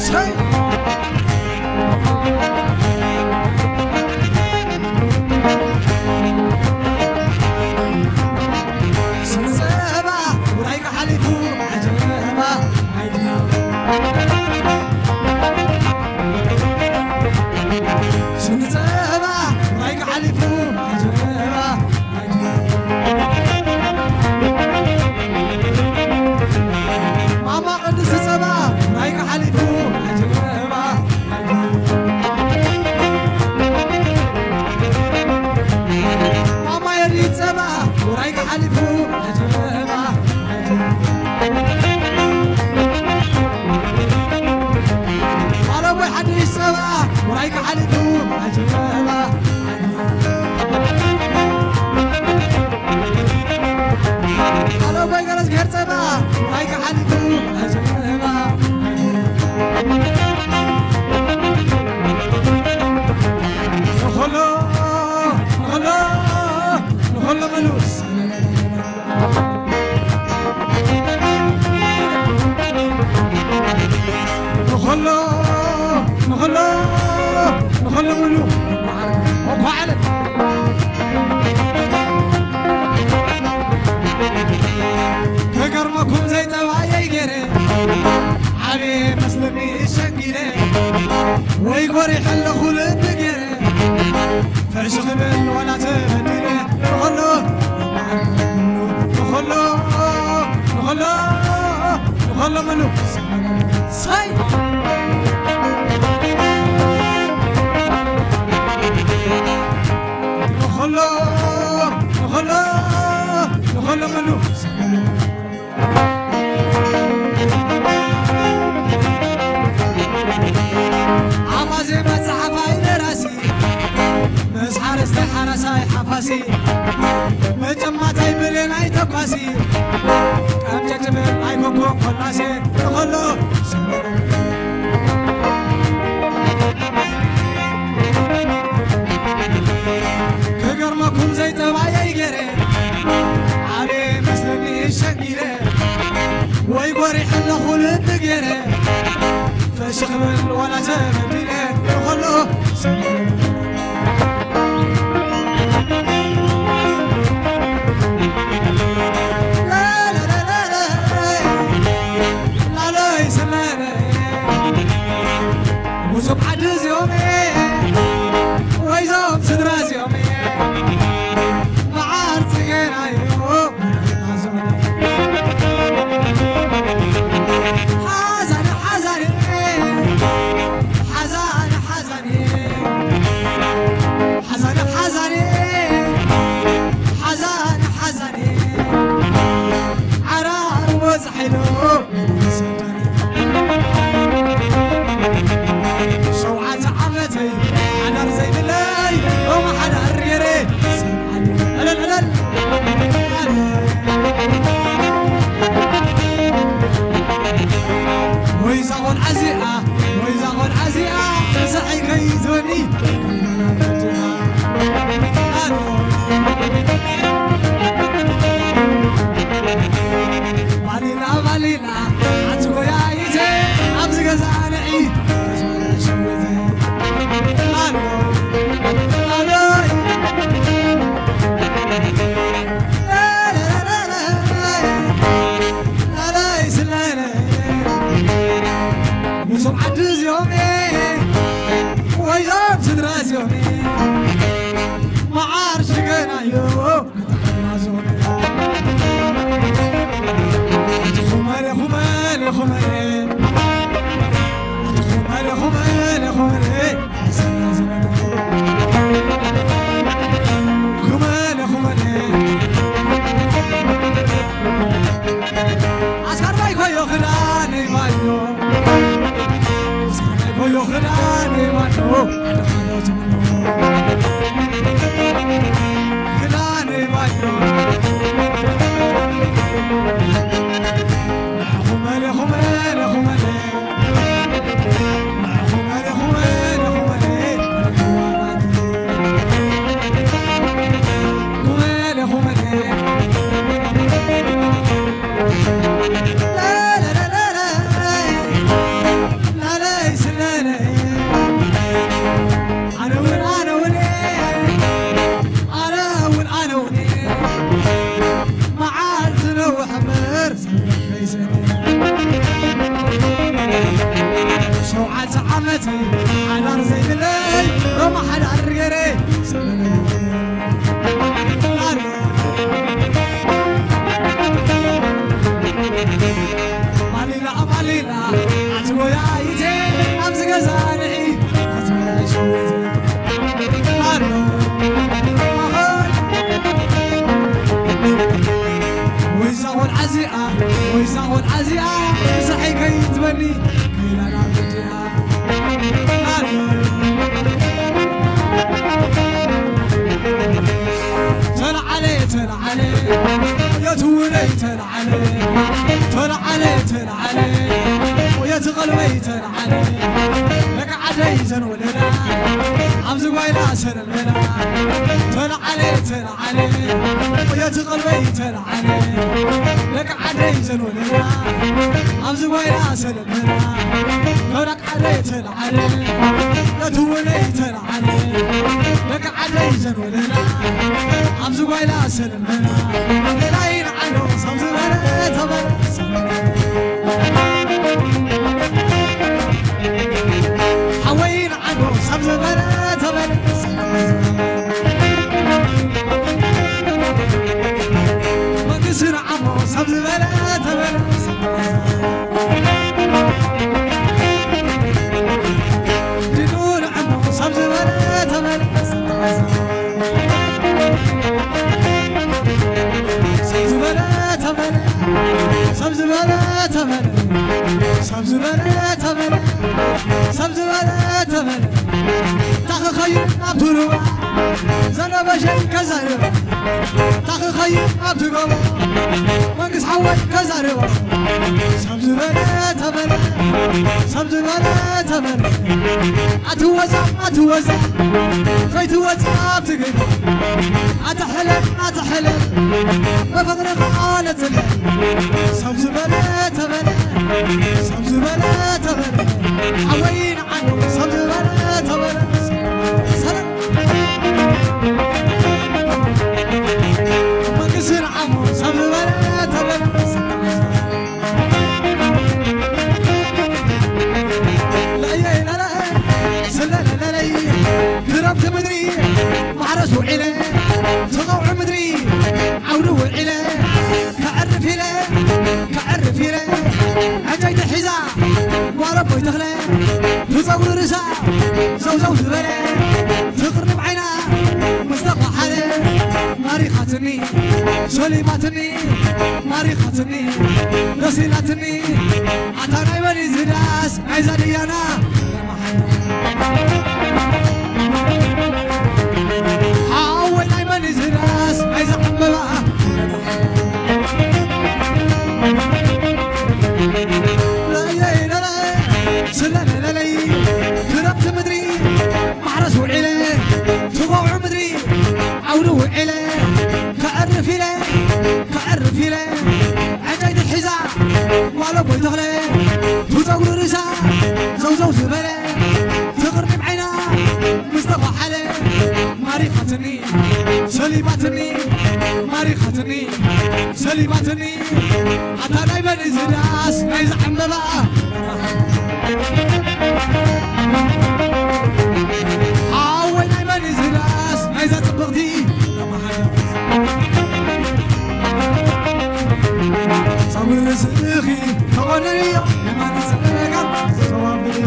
ሰይ! ስነ-ጸባ ውራይ ሓሊፉ ዓጀባ። ስነ ጸባ ራይካ ሓሊፉ ዓጀባ። ማማ ቅድስቲ ጸባ ራይካ ሓሊፉ ዓጀባ። ማማ የሪት ጸባ ራይካ ሓሊፉ ዓጀባ። ባለቦይ ሓድሽ ጸባ ውራይ ክሓሊፉ ዓጀባ። ባለቦይ ገረዝግሄር ጸባ ውራይ ክሓሊፉ ዓጀባ። ንኸሎ ንኸሎ ንኸሎ መሉስ ንኸሎ ንኸሎ ንኸሎ ሙሉ እንኳዕ ኣለ። ክገርመኩም ዘይጠባየይ ገይረ ዓብየ መስለኒ ሸንጊለ ወይ ጎሪሐ ኣለኹ ልቢ ገይረ ፍሽኽ ክብል ዋላ ተበዲለ ንኸሎ ንኸሎ ንኸሎ ንኸሎ ምሉ ሳይ ንኸሎ ንኸሎ ንኸሎ ምሉ ኣባዜ መጽሓፋይ ደራሲ ምስ ሓረስታይ ሓራሳይ ሓፋሲ መጨማታይ ብሌናይ ተኳሲ ቀምጨጭብል ኣይኮንኮ ኮላሴ ንኸሎ ክገርመኩም ዘይጠባየይ ገይረ ዓብየ መስለኒ ሸጊረ ወይ ጎሪሐ ኣለኹ ልቢ ገይረ ፈሽኽ ብል ዋላ ተበዲለ ንኸሎ ላለይ ስለለ ብዙም ዓዲ እዚኦም ወይዞም ስድራ እዚኦም መዓር ጽገና እዩ ሓዛን ሓዛን ሓዛን ሓዛን ሓዛን ሓዛን ሓዛን ሓዛን ዓራር ወጻ ሓይሉ ሸውዓተ ዓመተይ ሓዳር ዘይብለይ ሎሚ ሓዳር ገይረ ዕለል ዕለል ወይዛ ቆልዓ እዚኣ ወይዛ ቆልዓ እዚኣ ርሳሐይ ከይትበኒ ባሊና ባሊና ሓንቲ ጎያይተ ኣብዚ ገዛ ንዒ ኣሎ ኣሎይ ላለይ ስለለ ምስም ዓዲ እዚኦም ወይዞም ስድራ እዚኦም መዓር ሽገናዮ ኣስካርባይ ኮዮ ክዳነይ ባዮ ሓዳር ዘይብለይ ሮማ ሓዳር ገይረ ሰለለይ። ማሊላ ማሊላ ኣቲ ጎያይቴ ኣብዚ ገዛ ንዒ ክትመለሽ ወይዘ። ኣሎ። ወይዛ ቆልዓ እዚኣ፣ ወይዛ ቆልዓ እዚኣ፣ ምሳሐይ ከይትበኒ፣ ከይዳ ናብ እዚኣ። ኣሎ። ተለዓለ፣ ተለዓለ፣ የትውለይ ተለዓለ፣ ተለዓለ፣ ተለዓለ፣ የትቐልበይ ተለዓለ፣ ደቂ ዓደይ ዘንወለዳ፣ ኣብዚ ጓይላ ሰለል በላ፣ ተለዓለ፣ ተለዓለ፣ የትቐልበይ ተለዓለ፣ ደቂ ዓደይ ዘንወለዳ፣ ኣብዚ ጓይላ ሰለል በላ፣ ተለዓለ፣ ተለዓለ፣ የትውለይ ተለዓለ፣ ደቂ ዓደይ ዘንወለዳ፣ ኣብዚ ጓይላ ሰለል በላ፣ ሌላይ ንዓሎ ሰብ ዝበለ ተበለ፣ ሓወይ ንዓሎ ሰብ ዝበለ ተበለ፣ መንግስቲ ንዓሞ ሰብ ዝበለ ተበለ፣ ድኑ ንዓሞ ሰብ ዝበለ ተበለ፣ ሰብ ዝበለ ተበለ፣ ሰብ ዝበለ ተበለ፣ ሰብ ዝበለ ተበለ፣ ሰብ ዝበለ ተበለ። ታኽኸይድ ናብቲ ሩባ ዘነበሸይ ከዛርባ፣ ታኽኸይድ ናብቲ ጎቦ መንግስ ሓወይ ከዛርባ። ሰብ ዝበለ ተበለ፣ ሰብ ዝበለ ተበለ። ኣትወዛ፣ ኣትወዛ፣ ዘይትወዛ ኣብቲ ግዳ። ኣትሕለል፣ ኣትሕለል፣ ብፍቕሪ ከኣ ነጽለል። ሰብ ዝበለ ተበለ፣ ሰብ ዝበለ ተበለ። ሓወይ ንዓዱ ሰብ ዝበለ ተበለ። ሰላም። መንግስቲ ንዓሞ ሰብ ዝበለ ተበለ። ለየይ ለለይ ስለለለለይ ክረምቲ ምድሪ ማሕረስ ውዒለ፣ ተቐውዒ ምድሪ ዓውዲ ውዒለ፣ ከዕርፍ ኢለ፣ ከዕርፍ ኢለ፣ ዕንጨይቲ ሒዛ ጓል ኣቦይ ተኽለ፣ ብጸጉሪ ርእሳ ዘውዘው ዝበለ፣ ትቕርንብ ዓይና ምስ ተኳሓለ፣ ማሪኻትኒ፣ ሰሊማትኒ፣ ማሪኻትኒ፣ ደስ ኢላትኒ፣ ኣታ ናይ መን እዩ ዝዳስ ናይዛ ድያና? ሓወይ ናይ መን እዩ ዝዳስ ናይዛ ዕምበባ? ለለይ ለለይ ስለለለለይ ክረምቲ ምድሪ ማሕረስ ውዒለ፣ ትቐውዒ ምድሪ ዓውዲ ውዒለ፣ ከዕርፍ ኢለ፣ ከዕርፍ ኢለ፣ ዕንጨይቲ ሒዛ ጓል ኣቦይ ተኽለ፣ ብጸጉሪ ርእሳ ዘውዘው ዝበለ፣ ትቕርኒብ ዓይና ምስ ተኳሓለ፣ ማሪኻትኒ፣ ሰሊባትኒ፣ ማሪኻትኒ፣ ሰሊባትኒ፣ ኣታ ናይ መን እዩ ዝዳስ ናይዛ ዕምበባ? ሓወይ ናይ መን እዩ ዝዳስ ናይዛ ጽብቕቲ? ጸጉሪ ርእስኺ ተቖነንዮ፣ የማን ጸጋም ዘዋብልዮ።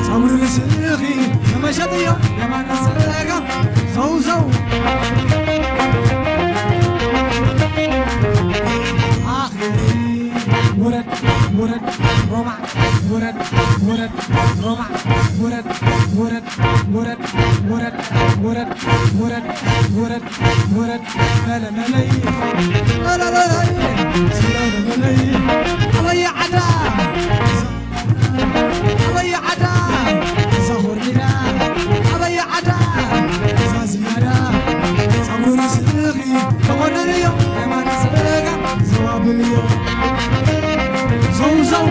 ጸጉሪ ርእስኺ ንመሸጥዮ፣ የማን ጸጋም ዘውዘው። ኣኺ ውረድ፣ ውረድ፣ ሮማዕ፣ ውረድ፣ ውረድ፣ ሮማዕ፣ ውረድ፣ ውረድ፣ ውረድ፣ ውረድ፣ ውረድ፣ ውረድ፣ ውረድ፣ ውረድ፣ ለለለለይ፣ ለለለለይ፣ ለለለለይ። ኣበይ ዓዳ? ኣበይ ዓዳ? እዛ ኾርሚዳ። ኣበይ ዓዳ? እዛ ዝያዳ። ጸጉሪ ርእስኺ ተቖነንዮ፣ የማን ጸጋም ዘዋብልዮ። ዘው ዘው።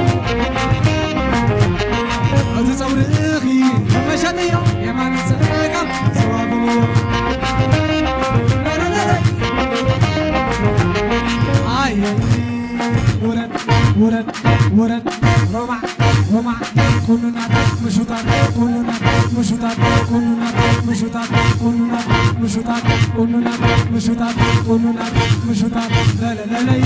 እቲ ጸጉርኺ መመሸጥዮ፣ የማን ጸጋም ዘዋብልዮ። ኣየ ውረድ ውረድ ውረድ ሮማዕ ሮማዕ ቁኑናት ምሹታት ቁኑናት ምሹታት ቁኑናት ምሹታት ቁኑናት ምሹታት ቁኑናት ምሹታት ቁኑናት ምሹታት ለለለለይ